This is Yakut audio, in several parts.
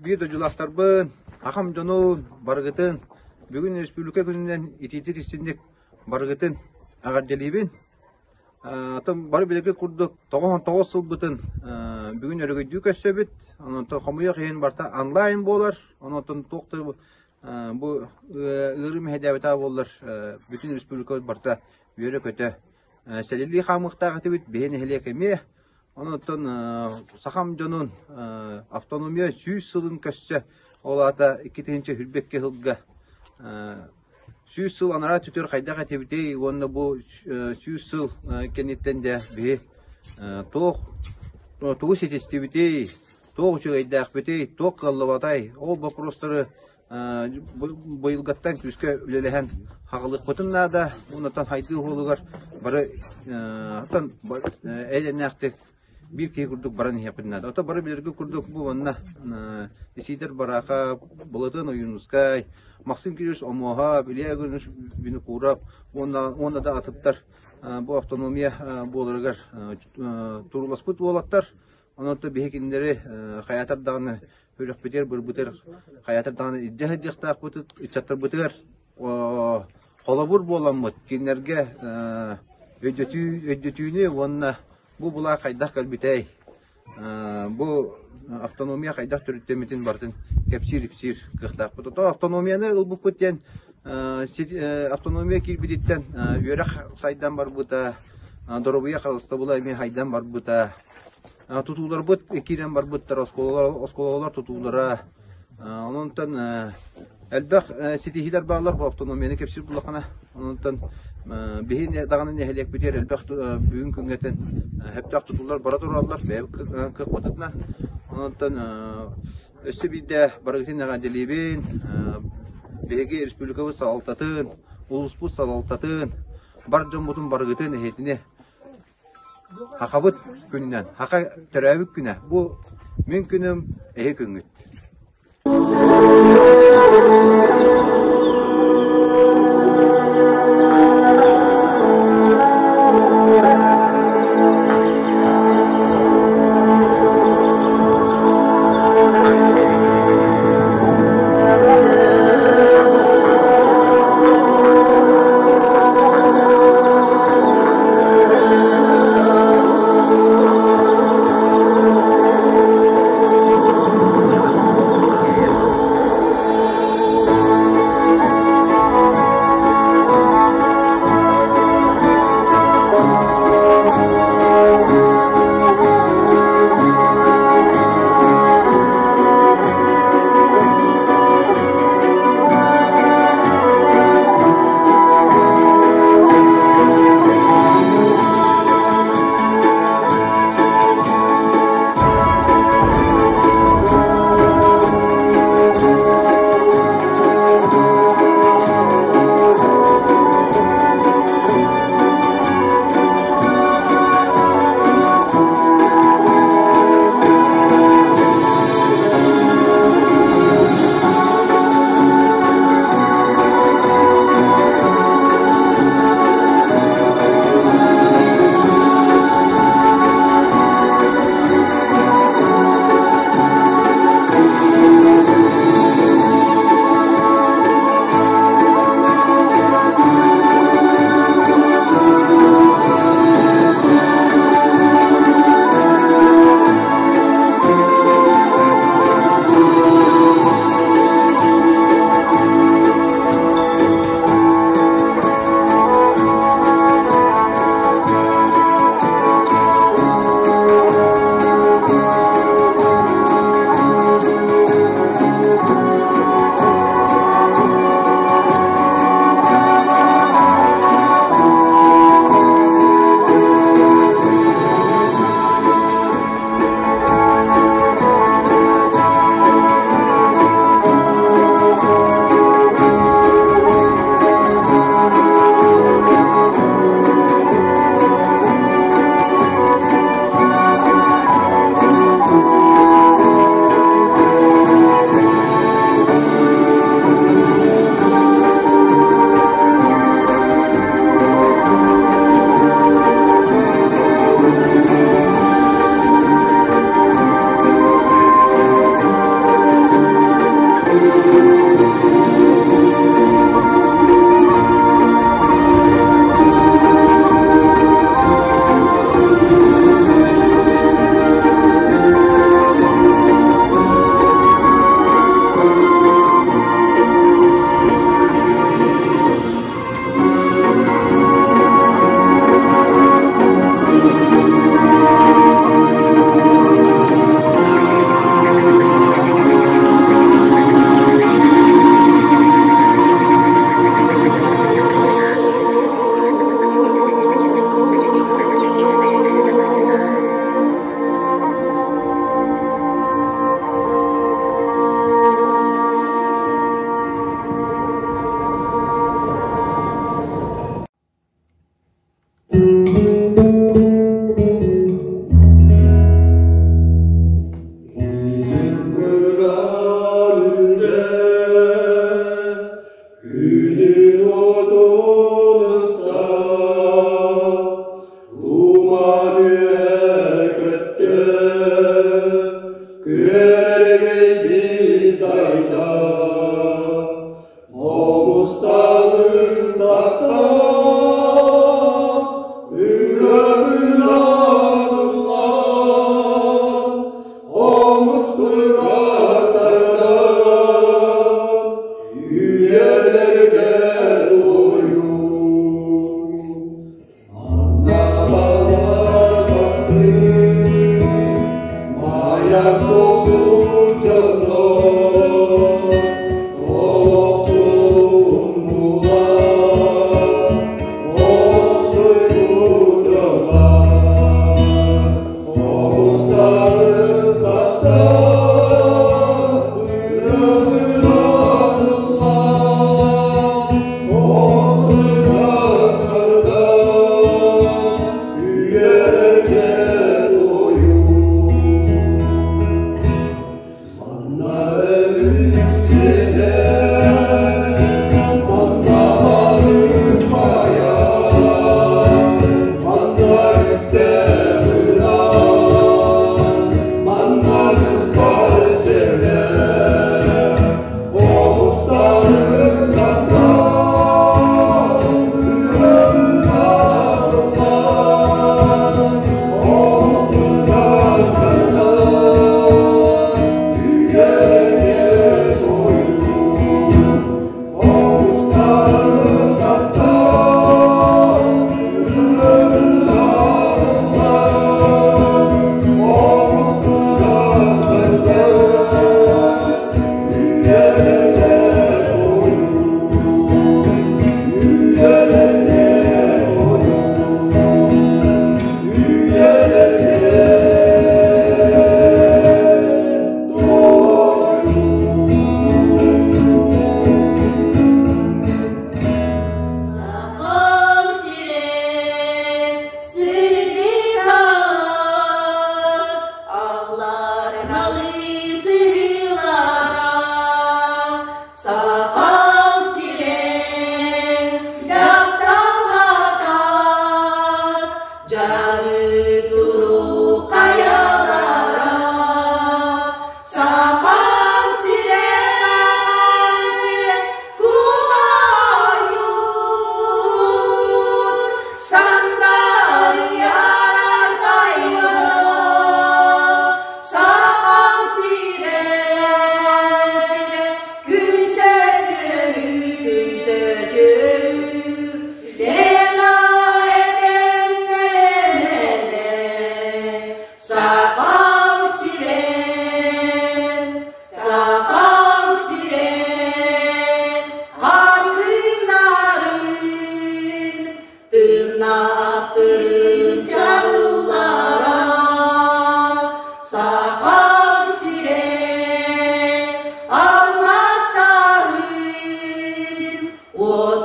Биир дойдулаахтарбын, ахам дьонун барыгытын бүгүн Республика күнүнэн итиитик истинник барыгытын эҕэрдэлиибин. Оттон бары билэргит курдук 99 сылбытын бүгүн өрөгөйдүү көрсөбүт. Онон хомуйуох иһин барыта онлайн буолар. Онон туох да бу ыарыы мэһэйдээбэтэ буоллар бүтүн республикабыт барыта үөрэ-көтө сэлэлии хаамыахтаах этибит. Биһи нэһилиэк эмиэ Онон сахам дьонун автономия 100 сылын көрсө, ол аата 2022 сылга 100 сыл анараа өттүгэр хайдах этибитий уонна бу 100 сыл кэнниттэн дьэ биһи туох тугу ситистибитий, туох үчүгэйдээхпитий, туох кыаллыбатай, ол боппуруостары быйылгаттан күүскэ үлэлэһэн хаҕылыахпытын наада. Онтон хайдыы уһуолугар бары оттон эйэннээхтик биир киһи курдук баран иһиэхпитин наада. Ото бары билэргэ курдук бу манна Исидор Барахов, Былатыан Ойуунускай, Максим Кириллович Омуоһап, Илья Егорович Винокуров уонна уонна да атыттар бу автономия буоларыгар турууласпыт уолаттар. Онон биһи кинилэри хайаатар даҕаны Үрөхпүтүгэр, бырбытыгар хайатар даҕаны илдьэ сылдьыахтаахпыт ыччаттарбытыгар холобур буоламмыт кинилэргэ өйдөтүү өйдөтүүнү уонна бу былаа хайдах кэлбитэй, бу автономия хайдах төрүттэммитин барытын кэпсиир-ипсиир кыахтаахпыт. Ото автономияны ылбыппыт диэн автономия киирбититтэн үөрэх сайдан барбыта, доруобуйа харыстабыла эмиэ сайдан барбыта. Тутууларбыт киирэн барбыттар, оскуолалар, оскуолалар тутуулара. Онон элбэх ситиһиилэр бааллар бу автономияны кэпсиир буоллаххына. Онон биһи даҕаны нэһилиэкпитигэр элбэх бүгүн күҥҥэтэн сөптөөх тутуулар бара тураллар бэйэбит кыахпытынан. Онон өссө биирдэ барыгытын эҕэрдэлиибин. Биһиги республикабыт салалтатын, улууспут салалтатын, бар дьоммутун барыгытын эһиэтини Хахабыт күнүнэн, хаха төрөөбүт күнэ. Бу мин күнүм, эһи күҥҥүт.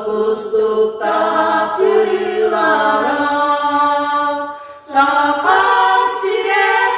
Кустуктаах кырыылара, Сахам сирэ.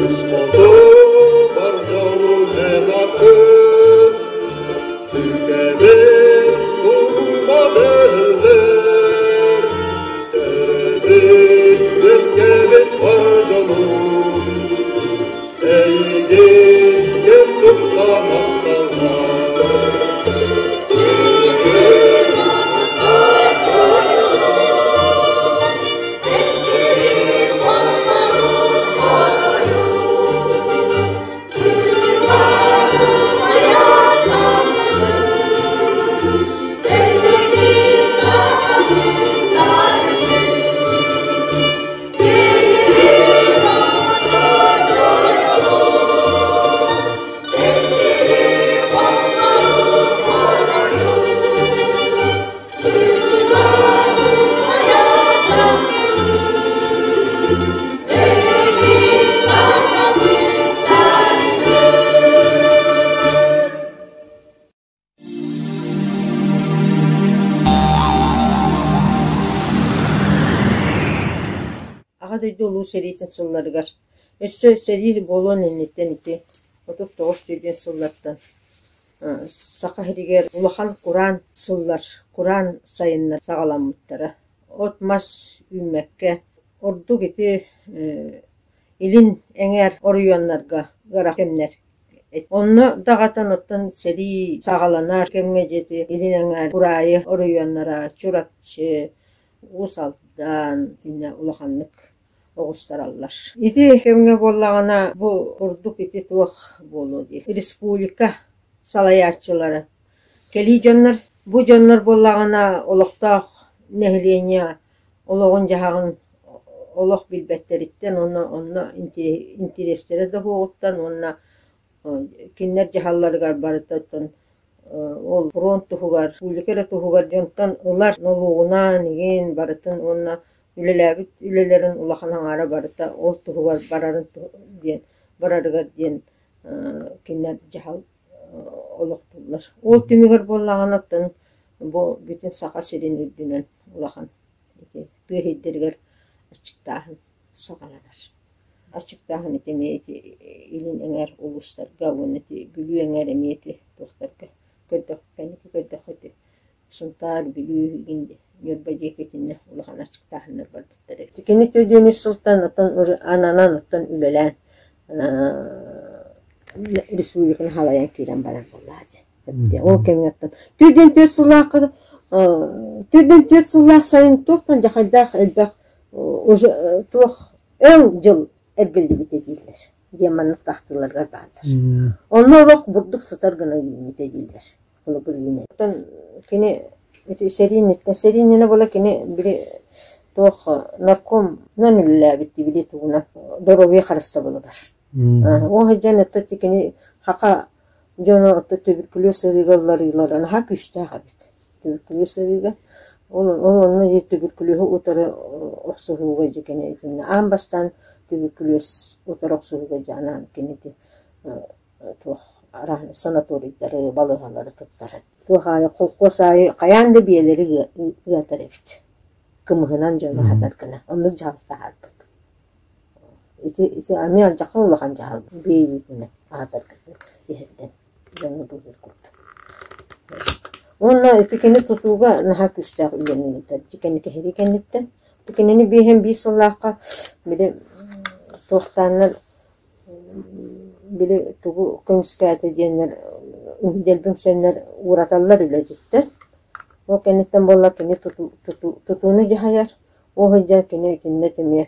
Үс хоту бар дьолу эн атын, Түгэбин суруйбат эллэр, Төрөбүт үөскээбит бар дьонум, Эйигин ким тутта махталлар. Аҕа дойду Улуу сэриитин сылларыгар өссө сэрии буолуон инниттэн ити 39 сүүрбэ сыллартан Саха сиригэр улахан кураан сыллар, кураан сайыннар саҕаламмыттара. От-мас үүммэккэ, ордук ити илин эҥээр оройуоннарга ыарахан кэмнэр. Онно даҕатан оттон сэрии саҕаланар кэмҥэ дьэ илин эҥээр кураайы оройуоннара Чурапчы, Уус Алдан итиннэ улаханнык оҕустараллар. Ити кэмҥэ буоллаҕына бу ордук ити туох буолуо дии республика салайааччылара кэлии дьоннор бу дьоннор буоллаҕына олохтоох нэһилиэнньэ олоҕун-дьаһаҕын олох билбэттэриттэн уонна онно интириэстэрэ да суоҕуттан уонна кинилэр дьаһалларыгар барыта оттон ол фронт туһугар, республика эрэ туһугар дьонтон ылар нолуогунаан игин барытын уонна үлэлээбит үлэлэрин улахан аҥаара барыта ол туһугар барарын диэн барарыгар диэн кинилэр дьаһал олохтууллар. Ол түмүгэр буоллаҕына оттон бу бүтүн Саха сирин үрдүнэн улахан ити тыа сирдэригэр аччыктааһын саҕаланар. Аччыктааһын ити эмиэ ити илин эҥээр улуустарга уонна ити Бүлүү эҥээр эмиэ ити туохтарга көрдөххө кэнники көрдөххө ити Сунтаар, Бүлүү игин Ньурба диэки итиннэ улахан аччыктааһыннар барбыттар эбит. Кини төрдүөн үс сылтан оттон ананан оттон үлэлээн республиканы халайан киирэн барар буоллаа дии. Ол кэмҥэ оттон төрдүөн түөрт сыллаахха төрдүөн түөрт сыллаах сайын туохтан дьахайдаах элбэх уже туох өҥ дьыл эргиллибитэ дииллэр диэн маннык ахтыыларгар бааллар. Онно олох бурдук сытар гына үүммүтэ дииллэр. Холобур үүнэр. Оттон кини ити сэрииниттэн сэриининэ буола кини били туох наркомунан үлэлээбит били тугунан доруобуйа харыстабылыгар. Ол сылдьан оттон кини хака дьоно оттон туберкулез ыарыыга ылларыылара наһаа күүстээх эбит. Туберкулез ыарыыга. Ол ол онно туберкулеһу утары охсуһууга дьэ кини итиннэ аан бастаан туберкулез утары охсуһууга дьэ анаан кини ити туох араһын санаторийдары, балыыһалары туттарар. Туох аайы холкуос аайы хайаан да биэлэри ыатар эбит. Кымыһынан дьону аһатар гына. Оннук дьаһал таһаарбыт. Ити ити эмиэ алдьархай улахан дьаһал биэ үүтүнэн аһатарга иһэрдэн дьону быыһыыр курдук. Уонна ити кини тутууга наһаа күүстээх үлэни ыытар. Ити кэнники кэһири кэнниттэн. Ити кинини биэһэн биир сыллаахха били туохтааннар били тугу көмүскээтэ диэннэр дэлби үҥсэннэр уураталлар үлэдьиттэр. Ол кэнниттэн буолла кини тутууну дьаһайар. Ол сылдьан кини итиннэ эмиэ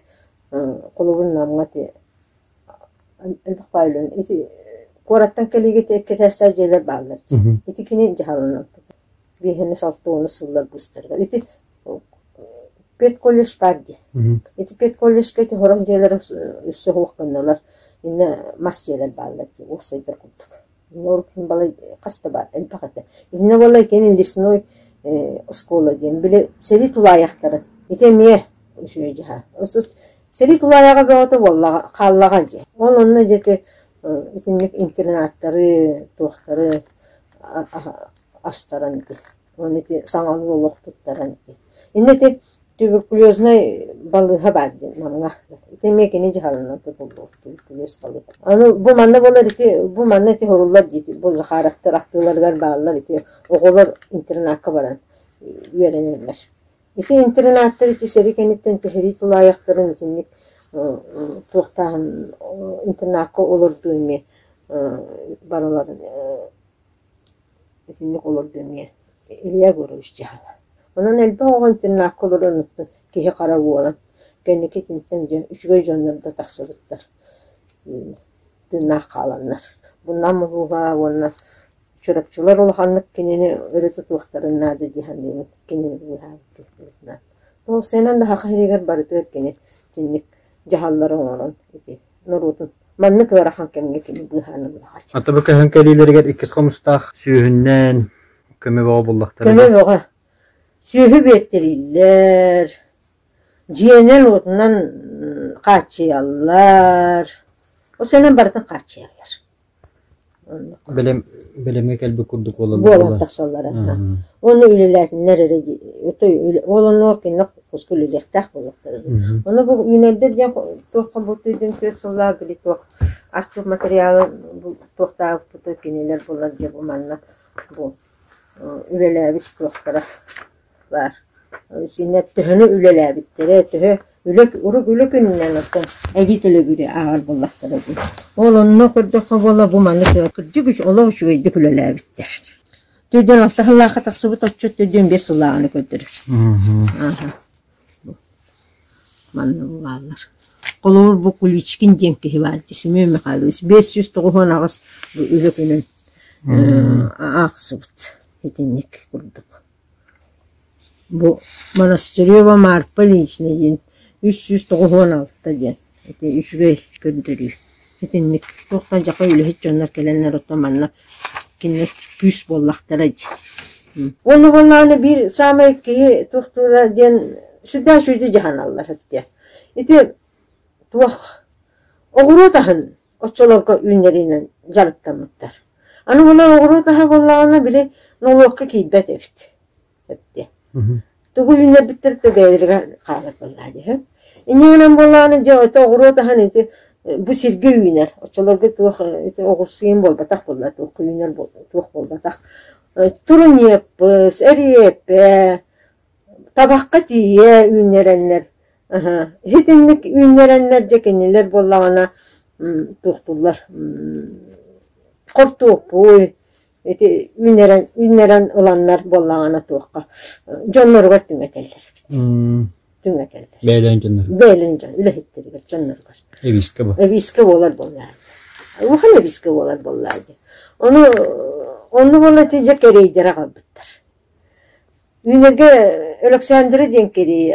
холобур Намҥа ити элбэх баай үлэни ити куораттан кэлиигэ ити эккирэтээччи дьиэлэр бааллар дии. Ити кини дьаһалынан биэһини салтуону сыллар быыстарыгар. Ити педколледж баар дии. Ити педколледжка ити сорох дьиэлэр өссө суох гыннылар. Иннэ мас дьиэлэр бааллар дии, уопсайдар курдук. Урут балай хас да баар элбэх этэ. Итиннэ буолла итини лесной оскуола диэн били сэрии тулаайахтарын ити эмиэ үчүгэй дьаһал. Сэрии тулаайаҕа бөҕөтө буоллаҕа хааллаҕа дии. Ол онно дьэ итинник интернаттары, туохтары астаран ити. Уонна ити саҥалыы олох туттаран ити. Иннэ ити Туберкулезнай балыыһа баар диэн Намҥа. Ити эмиэ кини дьаһалынан тутуллубут туберкулез балыыһа. Аны бу манна буолар ити бу манна ити суруллар диити бу Захаровтар ахтыыларыгар бааллар ити оҕолор интернакка баран үөрэнэллэр. Ити интернаттар ити сэрии кэнниттэн тэһэрии тулаайахтарын итинник туохтааһын интернакка олордуу эмиэ барыларын итинник олордуу эмиэ Илья Егорович дьаһала. Онон элбэх оҕо интернакка олорон оттон киһи-хара буолан, кэнники итинтэн дьэ үчүгэй дьоннор да тахсыбыттар, тыыннаах хааланнар. Бу Нам улууһа уонна Чурапчылар улаханнык кинини өрө тутуохтарын наада дии саныыбын, кинини быыһаабыт Ол сыанан да саха сиригэр барытыгар кини итинник дьаһаллары оҥорон ити норуотун маннык ыарахан кэмҥэ кини быыһаан ыллаҕа. Ата бу көһөн кэлиилэригэр иккис хомустаах сүүһүннээн көмө бөҕө буллахтара. Көмө бөҕө. Сүөһү биэртирииллэр, дьиэнэн-уотунан хааччыйаллар. Ол сэнэн барытын хааччыйаллар. Бэлэм бэлэмҥэ кэлбит курдук буолаллар буолан тахсаллара. Уонна үлэлээтиннэр эрэ ол оннугар кинилэр хоско үлэлиэхтээх буолуохтара дии. Ону бу үүнэрдэр диэн туохха бу түйдүн түөрт сыллаах били туох архив материалы туохтаабыппыты кинилэр булар дьэ бу манна бу үлэлээбит туохтара баар. Кинилэр төһөнү үлэлээбиттэрэ, төһө үлэ урук үлэ күнүнэн оттон эбии төлөбүрү ааҕар буоллахтара дии. Ол онно көрдөххө буола бу маннык кырдьык олох үчүгэйдик үлэлээбиттэр. Төрдүөн алта сыллаахха тахсыбыт отчут төрдүөн биэс сыллааҕыны көрдөрөр. Манна бааллар. Холобур бу Куличкин диэн киһи баар дии Семен Михайлович 598 үлэ күнүн аахсыбыт итинник курдук. Бу Монастырева Марпа Ильинична диэн 396 диэн ити үчүгэй көрдөрүү. Итинник туохтан дьака үлэһит дьоннор кэлэннэр оттон манна кинилэр күүс буоллахтара дии. Уонна буоллаҕына биир саамай киһи туохтуура диэн сүрдээх үчүгэйдик дьаһаналлар эбит. Ити туох оҕуруот аһын оччолорго үүннэриинэн дьарыктаммыттар. Аны муна оҕуруот аһа буоллаҕына били нолуокка киирбэт эбит. Эбит. Тугу үүннэрбиттэр да бэйэлэригэр хаалар буоллаҕа дии. Инньэ гынан буоллаҕына дьэ ити оҕуруот аһын ити бу сиргэ үүнэр. Оччолорго туох ити оҕурсуйун буолбатах буолла, туох үүнэр туох буолбатах. Туруньеппыс, эриэппэ, табахха тиийэ үүннэрэннэр Итинник үүннэрэннэр дьэ кинилэр буоллаҕына туохтууллар хортуоппуй ити үүннэрэн үүннэрэн ыланнар буоллаҕына туохха дьонноругар түҥэтэллэр эбит. Түҥэтэллэр. Бэйэлэрин дьонноругар. Бэйэлэрин дьон үлэһиттэригэр дьонноругар. Эбиискэ бу. Эбиискэ буолар буоллаҕа дии. Улахан эбиискэ буолар буоллаҕа дии. Ону онну буолла ити дьэ кэриэйдэрэ аҕалбыттар. Үүнэргэ Өлөксөөндөрө диэн кэриэйи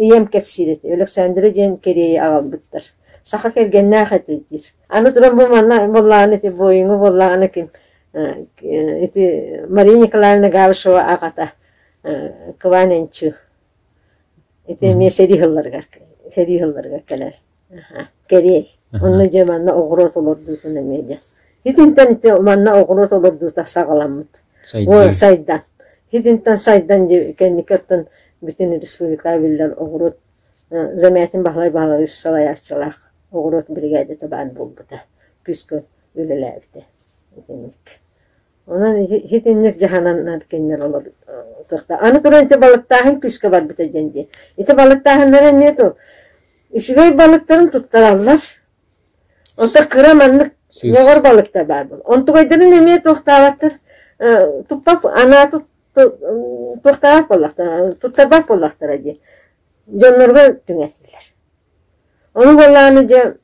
ийэм кэпсиир этэ, Өлөксөөндөрө диэн кэриэйи аҕалбыттар. Саха кэргэннээх этэ диир. Аны туран бу манна буоллаҕына ити буойуҥу буоллаҕына ким ити Мария Николаевна Габышева аҕата Кыван Энчу ити эмиэ сэрии сылларыгар сэрии сылларыгар кэлэр. Кэриэй. Онно дьэ манна оҕуруот олордуутун эмиэ дьэ. Итинтэн ити манна оҕуруот олордуута саҕаламмыт. Сайдыы. Сайдан. Итинтэн сайдан дьэ кэнники оттон бүтүн республика биллэр оҕуруот Замятин Баһылай Баһылайыс салайааччылаах оҕуруот биригээдэтэ баар буолбута. Күүскэ үлэлээбитэ. Итинник. Онон итинник дьаһанан кинилэр олор Аны туран ити балыктааһын күүскэ барбыта диэн дии. Ити балыктааһыннара эмиэ тыл Үчүгэй балыктарын туттараллар. Онтон кыра маннык ньоҕор балыктар баар буолар. Онтугайдарын эмиэ туохтаабаттар, туппат анааты туохтаабат буоллахтара, туттарбат буоллахтара дии. Дьоннорго түҥэттилэр. Ону буоллаҕына дьэ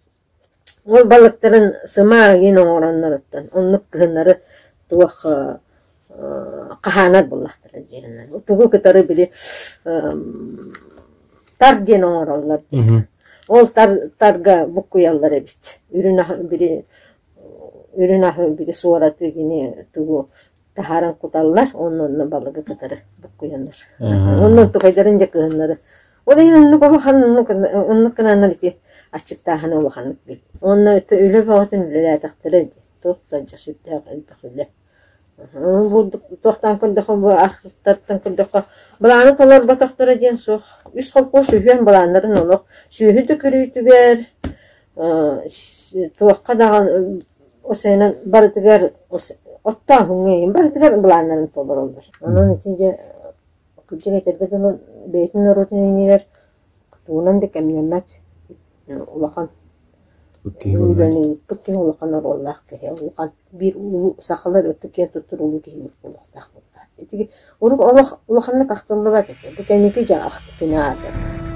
ол балыктарын сымаа игин оҥоронноруттан оннук кыһыннары туох хаһаанар буоллахтара диэн. Тугу кытары били тар диэн оҥороллор дии. Ол тар тарга буккуйаллар эбит. Үрүн аһы били үрүн аһы били суораты кини тугу таһааран куталлар, онно онно балыгы кытары буккуйаннар. Онно онтукайдарын дьэ кыһыннары. Ол иһин оннук улахан оннук оннук гынаннар ити аччыктааһыны улаханнык бил. Онно үлэ бөҕөтүн үлэлээтэхтэрэ дии. Туох да дьэ сүрдээх элбэх үлэ. Бу туохтаан көрдөххө, бу архыыптартан көрдөххө, былааны толорботохторо диэн суох. Үс холкуос үһүөн былааннарын олох сүөһү да көрүүтүгэр, туохха даҕаны осенан барытыгар оттооһуҥҥа иһин барытыгар былааннарын толороллор. Онон ити дьэ кырдьык этэргэ дылы бэйэтин норуотун иннигэр тугунан да кэмнэммэт улахан үлэни ыыппыт киһи улахан оруоллаах киһи улахан биир улуу сахалар өттө киэн туттар улуу киһибит буолуохтаах буоллаҕа. Ити урут олох улаханнык ахтыллыбат этэ. Бу кэнники дьэ кини аата.